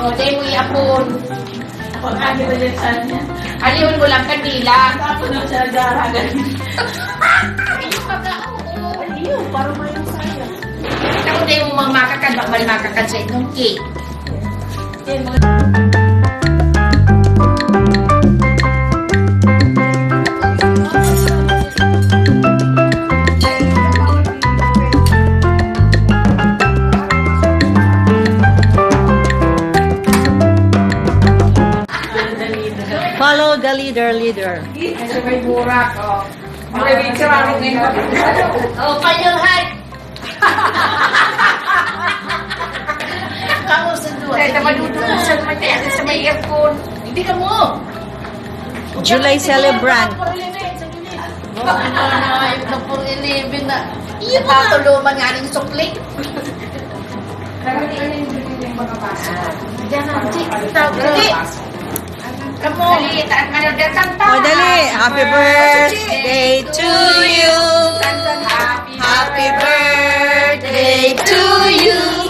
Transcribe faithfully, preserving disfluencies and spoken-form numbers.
O, di mo iapon. Ako ang agad na sa niya. Alihon mo lang, kandila. Tapos na siya nagdaragan. Iyo, pag, oo. Iyo, para may sayang. Ako, di mo mga makakad, baka may makakad sa inyong cake. Follow the leader, leader. Kasi may burak, oh. May picture ako ngayon. Oh, pa your heart. Kamu sa duwa. Kaya naman yung duwa sa may, sa may aircon. Hindi ka mo. July celebrant. Ano na, yung four eleven na. Iyo, patuluman nga rin sukli. Diyan ang chicks, tawag. Kamu. Dali, taas man ang datang pa. O, dali. Happy birthday to you. Happy birthday to you.